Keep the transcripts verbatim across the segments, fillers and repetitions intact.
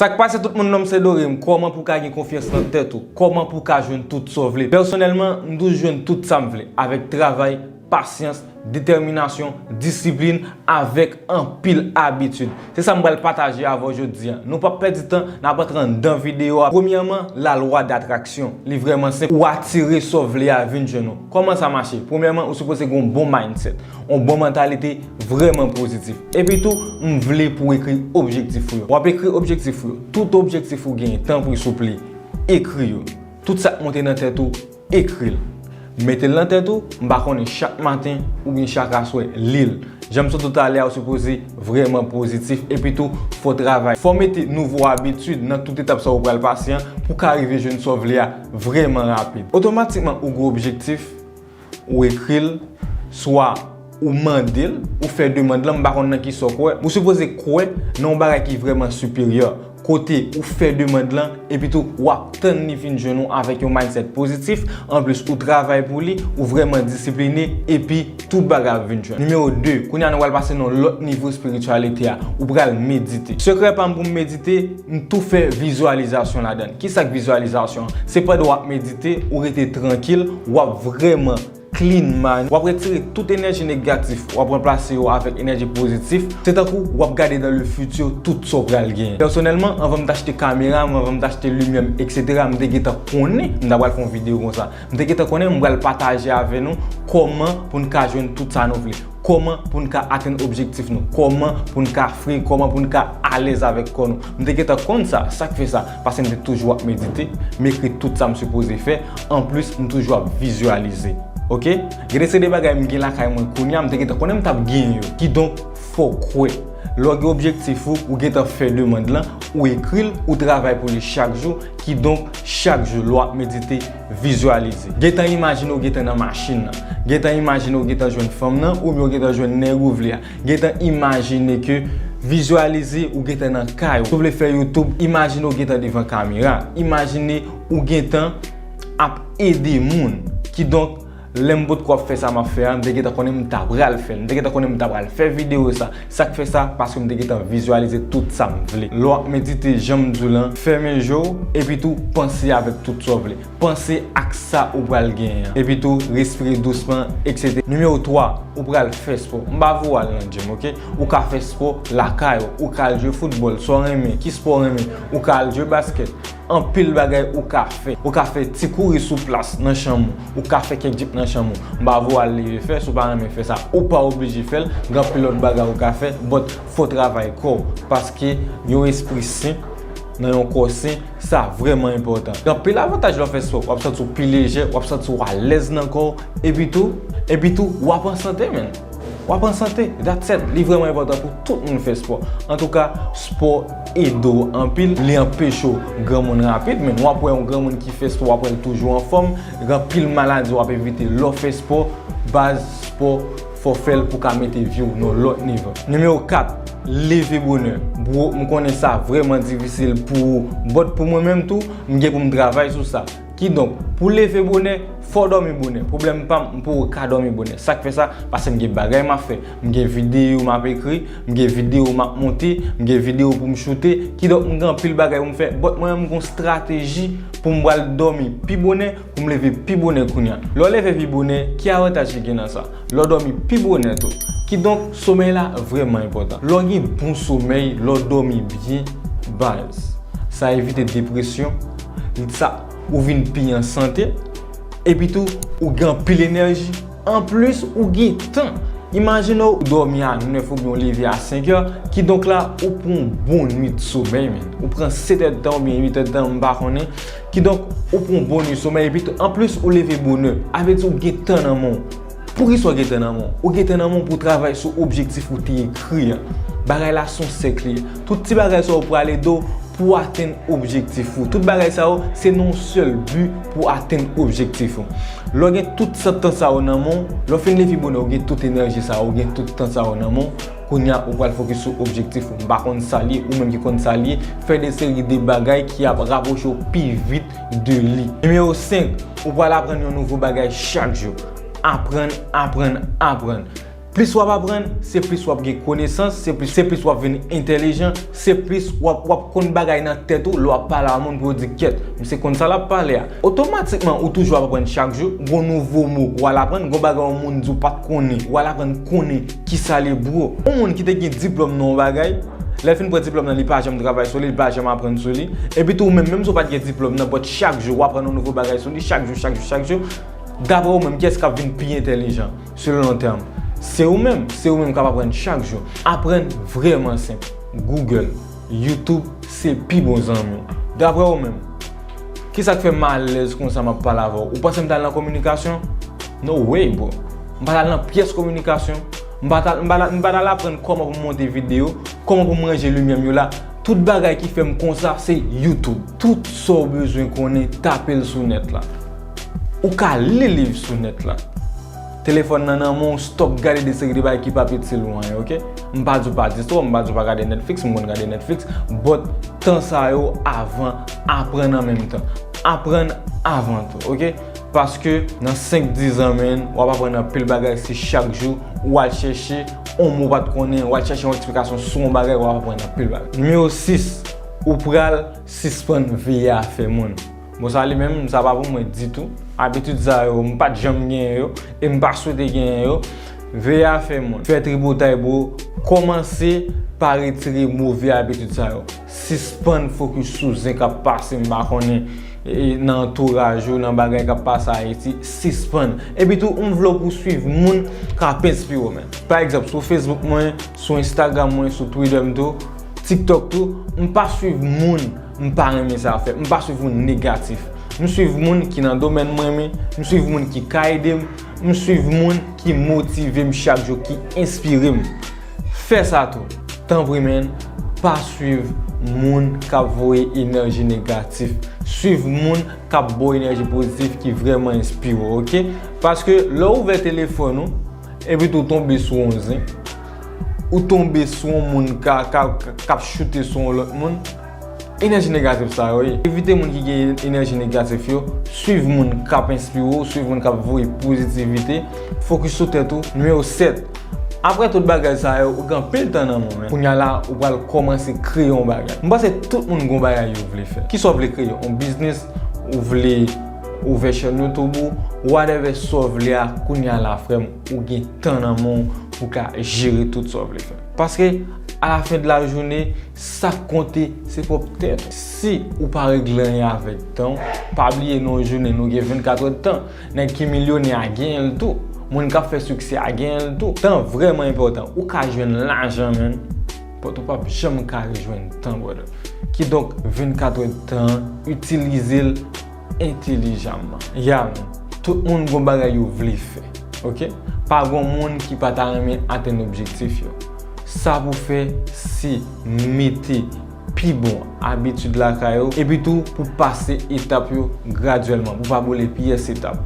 Sa k pase tout moun, non m se Dorem. Kòman pou w ka gen konfyans nan tèt ou? Kòman pou w ka jwenn tout sa w vle? Pèsonèlman, m toujou jwenn tout sa m vle avèk travay, pasyans, detèminasyon, disiplin, avèk anpil abitid. Se sa m pral pataje avè w jodi a. Nou p ap pèdi tan, n ap antre anndan videyo a. Premyèman, lalwa datraksyon. Li vrèman senp. Ou atire sa w vle a vin jwenn ou. Kòman sa mache? Premyèman, ou sipoze gen yon bon mindset, yon bon mantalite vrèman pozitif. Epitou, m vle pou w ekri objektif ou yo. W ap ekri objektif ou yo. Tout objektif ou genyen, tanpri souple, ekri yo. Tout sa k monte nan tèt ou, ekri l. Mete l nan tèt ou, m pa konnen, chak maten oubyen chak aswè, li l. Jan m sot di w talè a, ou sipoze vrèman pozitif, epitou fò w travay. Fò w mete nouvo abitid nan tout etap sa w pral pase an pou w ka rive jwenn sa w vle a vrèman rapid. Otomatikman, ou gen objektif, ou ekri l, swa ou mande l, ou fè demann lan, m pa konn nan kisa w kwè. Ou sipoze kwè nan yon bagay ki vrèman siperyè. Kote ou fè demann lan, epitou w ap tann li vin jwenn ou avèk yon mindset pozitif. Anplis, ou travay pou li, ou vrèman disipline, epi tout bagay ap vin jwenn. Nimewo de, kounye a nou pral pase nan yon lòt nivo espirityalite a. Ou pral medite. Sekrè pa m pou m medite, m tou fè vizyalizasyon ladan l. Kisa k vizyalizasyon an? Se pandan w ap medite, ou rete trankil, w ap vrèman clean mind. W ap retire tout enèji negatif, w ap ranplase yo avèk enèji pozitif. Se tankou w ap gade dans le futur tout sa w pral genyen. Pèsonèlman, anvan m t achte kamera m, anvan m t achte limyè m, etsetera, m te gentan konnen m ta pral fè yon videyo konsa. M te gentan konnen m pral pataje avè nou kòman pou n ka jwenn tout sa nou vle. Kòman pou n ka atenn objektif nou. Kòman pou n ka fri, kòman pou n ka alèz avèk kò nou. M te gentan konn sa, sa k fè sa? Paske m te toujou ap medite, m ekri tout sa m sipoze fè. Anplis, m toujou ap vizyalize. Oke? Gen de seri de bagay m gen lakay mwen kounye a, m te gentan konnen m t ap genyen yo. Kidonk, fò w kwè. Lè w gen objektif ou, ou gentan fè demann lan, ou ekri l, ou travay pou li chak jou, kidonk, chak jou, lè w ap medite, vizyalize. Gentan imajine w gentan nan machin nan. Gentan imajine w gentan jwenn fanm nan, oubyen w gentan jwenn nèg ou vle a. Gentan imajine ke, vizyalize ou gentan nan kay ou. Si w vle fè YouTube, imajine w gentan devan kamera. Imajine ou gentan ap ede moun. Kidonk, lè m potko ap fè sa m ap fè a, m te gentan konnen m ta pral fè l. M te gentan konnen m ta pral fè videyo sa. Sa k fè sa? Paske m te gentan vizyalize tout sa m vle. Lè w ap medite, jan m di w lan, fèmen je w, epitou panse avèk tout sa w vle. Panse ak sa ou pral genyen an. Epitou, respire dousman, etsetera. Nimewo twa, ou pral fè spò. M pa voye w al nan gym, oke? Ou ka fè spò lakay ou. Ou ka al jwe foutbòl, sa w renmen, ki spò w renmen. Ou ka al jwe baskèt. Anpil bagay ou ka fè. Ou ka fè ti kouri sou plas nan chanm ou. Ou ka fè kèk djip nan chanm ou. M pa voye w al leve fè, si w pa renmen fè sa, ou pa oblije fè l. Gen anpil lòt bagay ou ka fè, but fò w travay kò w. Paske yon espri sen nan yon kò sen, sa vrèman enpòtan. Gen anpil avantaj lè w fè spò. W ap santi w pi lejè, w ap santi w alèz nan kò w, epitou, epitou, w ap an sante, menn. W ap an sante, that's it. Li vrèman enpòtan pou tout moun fè spò. Antouka, spò ede w anpil, li anpeche w granmoun rapid, men w ap wè yon granmoun ki fè spò, w ap wè l toujou anfòm. Gen anpil maladi w ap evite lè w fè spò. Baz, spò, fò w fè l pou w ka mete vi w nan yon lòt nivo. Nimewo kat, leve bonè. Bro, m konnen sa vrèman difisil pou ou, but pou mwen menm tou, m gen pou m travay sou sa. Kidonk, pou leve bonè, fò w dòmi bonè. Pwoblèm pa m, m poko ka dòmi bonè. Sa k fè sa? Paske m gen bagay m ap fè. M gen videyo m ap ekri, m gen videyo m ap monte, m gen videyo pou m choute. Kidonk, m gen anpil bagay pou m fè. But mwen menm, m gen yon estrateji pou m pral dòmi pi bonè, pou m leve pi bonè kounye a. Lè w leve pi bonè, ki avantaj ki gen nan sa? Lè w dòmi pi bonè tou. Kidonk, somèy la vrèman enpòtan. Lè w gen bon somèy, lè w dòmi byen, baz, sa evite depresyon, sa ou vin pi an sante, epitou ou gen anpil enèji, anplis ou gen tan. Imajine w dòmi a nèf oubyen w leve a senk è, kidonk la ou pran yon bon nwit somèy, menn. Ou pran sèt è tan oubyen uit è tan, m pa konnen. Kidonk, ou pran yon bon nwit somèy, epitou anplis ou leve bonè. Sa vle di ou gen tan nan men w. Poukisa w gen tan nan men w? Ou gen tan nan men w pou w travay sou objektif ou te ekri an. Bagay la se yon sèk li ye. Tout ti bagay sa yo pral ede w pou w atenn objektif ou. Tout bagay sa yo, se nan yon sèl bi pou w atenn objektif ou. Lè w gen tout sa, tan sa yo nan men w, lè w fin leve bonè, ou gen tout enèji sa yo, ou gen tout tan sa yo nan men w, kounye a ou pral fokis sou objektif ou. M pa konn sa l ye, ou menm ki konn sa l ye, fè de seri de bagay ki ap rapwoche w pi vit de li. Nimewo senk, ou pral aprann yon nouvo bagay chak jou. Aprann, aprann, aprann. Plis w ap aprann, se plis w ap gen konesans, se plis, se plis w ap vin entèlijan, se plis w ap, w ap konn bagay nan tèt ou lè w ap pale a moun pou yo di, "Kyèt, misye konn sa l ap pale a." Otomatikman, ou toujou ap aprann chak jou, gon nouvo mo w al aprann, gon bagay yon moun di w pa t konnen, w al aprann konnen kisa l ye, bro. Yon moun ki te gen diplòm nan yon bagay, lè l fin pran diplòm nan, li pa janm travay sou li, li pa janm aprann sou li. Epi tou, ou menm, menm si w pa t gen diplòm nan, but chak jou, w aprann yon nouvo bagay sou li, chak jou, chak jou, chak jou. Daprè ou menm, kiyès k ap vin pi entèlijan? Sur le long terme, se ou menm, se ou menm k ap aprann chak jou. Aprann vrèman senp. Google, YouTube, se pi bon zanmi w. Daprè ou menm, kisa k fè m alèz konsa m ap pale avè w? Ou panse m t al nan kominikasyon? No way, bro. M pa t al nan pyès kominikasyon. M pa t al, m pa t al, m pa t al aprann kòman pou m monte videyo, kòman pou m ranje limyè m yo la. Tout bagay ki fè m konsa, se YouTube. Tout sa w bezwen konnen, tape l sou nèt la. Ou ka li liv sou nèt la. Telefòn nan nan men w, stop gade de seri de bagay ki p ap itil ou anyen, oke? M pa di w pa distwè w, m pa di w pa gade Netflix, m konn gade Netflix, but tan sa yo avan, aprann an menm tan. Aprann avan tou, oke? Paske nan senk, diz an, man, w ap aprann anpil bagay si chak jou ou al chèche yon mo w pa t konnen, ou al chèche yon eksplikasyon sou yon bagay, w ap aprann anpil bagay. Nimewo sis, ou pral sispann veye afè moun. Bon, sa li menm, sa pa pou mwen ditou. Abitid sa yo, m pa t janm genyen yo, e m pa swete genyen yo. Veye afè moun. Fè tripotay, bro. Kòmanse pa retire move abitid sa yo. Sispann fokis sou zen k ap pase, m pa konnen, e, nan antouraj ou, nan bagay k ap pase Ayiti. Sispann. Epi tou, m vle w pou swiv moun k ap enspire w, man. Pa egzanp, sou Facebook mwen, sou Instagram mwen, sou Twitter m tou, TikTok tou, m pa swiv moun m pa renmen sa fè. M pa swiv moun negatif. M swiv moun ki nan domèn mwen renmen, m swiv moun ki ka ede m, m swiv moun ki motive m chak jou, ki enspire m. Fè sa tou. Tanpri, man, pa swiv moun k ap voye enèji negatif. Swiv moun k ap ba w enèji pozitif ki vrèman enspire w, oke? Paske lè w ouvè telefòn ou, epi tou w tonbe sou yon zen, ou tonbe sou yon moun ka, ka, ka, k ap choute sou yon lòt moun, enèji negatif sa yo ye. Evite moun ki gen enèji negatif yo, swiv moun k ap enspire w, swiv moun k ap voye pozitivite, fokis sou tèt ou. Nimewo sèt, apre tout bagay sa yo, ou gen anpil tan nan men w, men kounye a la, ou pral kòmanse kreye yon bagay. M panse tout moun gen yon bagay yo vle fè. Kisa w vle kreye? Yon biznis, ou vle ouvè chèn YouTube ou, whatever sa w vle a, kounye a la, frè m, ou gen tan nan men w pou w ka jere tout sa w vle fè. Paske, a la fen de la jounen, sa k konte, se pwòp tèt ou. Si ou pa regle anyen avèk tan w, pa bliye nan yon jounen, nou gen vennkat èdtan. Nèg ki milyonè a genyen l tou. Moun k ap fè siksè a genyen l tou. Tan vrèman enpòtan. Ou ka jwenn lajan, man, but ou p ap janm ka rejwenn tan, brother. Kidonk, vennkat èdtan an, itilize l entèlijaman. Ya, man. Tout moun gon bagay yo vle fè, oke? Pa gon moun ki pa ta renmen atenn objektif yo. Sa pou fè, se mete pi bon abitid lakay ou, epi tou pou pase etap yo gradyèlman, pou pa boule pyès etap.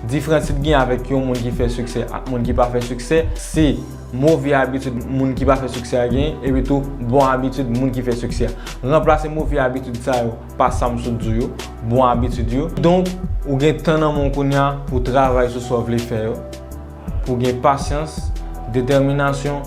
Diferans ki gen avèk yon moun ki fè siksè ak moun ki pa fè siksè, se move abitid moun ki pa fè siksè a genyen, epi tou bon abitid moun ki fè siksè a. Ranplase move abitid sa yo pa sa m sot di w yo, bon abitid yo. Donk, ou gen tan nan men w kounye a pou travay sou sa w vle fè yo, pou w gen pasyans, detèminasyon,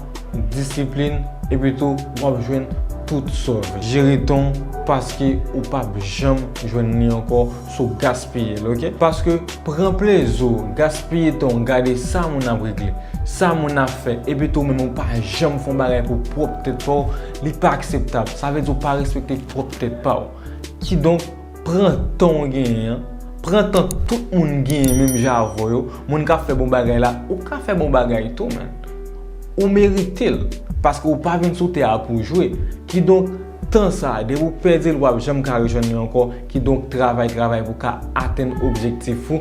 disiplin, epi tou, w ap jwenn tout sa w vle. Jere tan w, paske ou p ap janm jwenn li ankò si w gaspiye l, oke? Paske pran plezi w, gaspiye tan w, gade sa moun ap regle, sa moun ap fè, epi tou ou menm ou pa janm fè yon bagay pou pwòp tèt pa w, li pa akseptab. Sa vle di w pa respekte pwòp tèt pa w. Kidonk, pran tan w genyen an, pran tan tout moun genyen menm jan avè w yo, moun k ap fè bon bagay la, ou ka fè bon bagay tou, man. Ou merite l, paske ou pa vin sou tè a pou jwe. Kidonk, tan sa a, depi w pèdi l, w ap janm ka rejwenn li ankò. Kidonk, travay, travay pou w ka atenn objektif ou.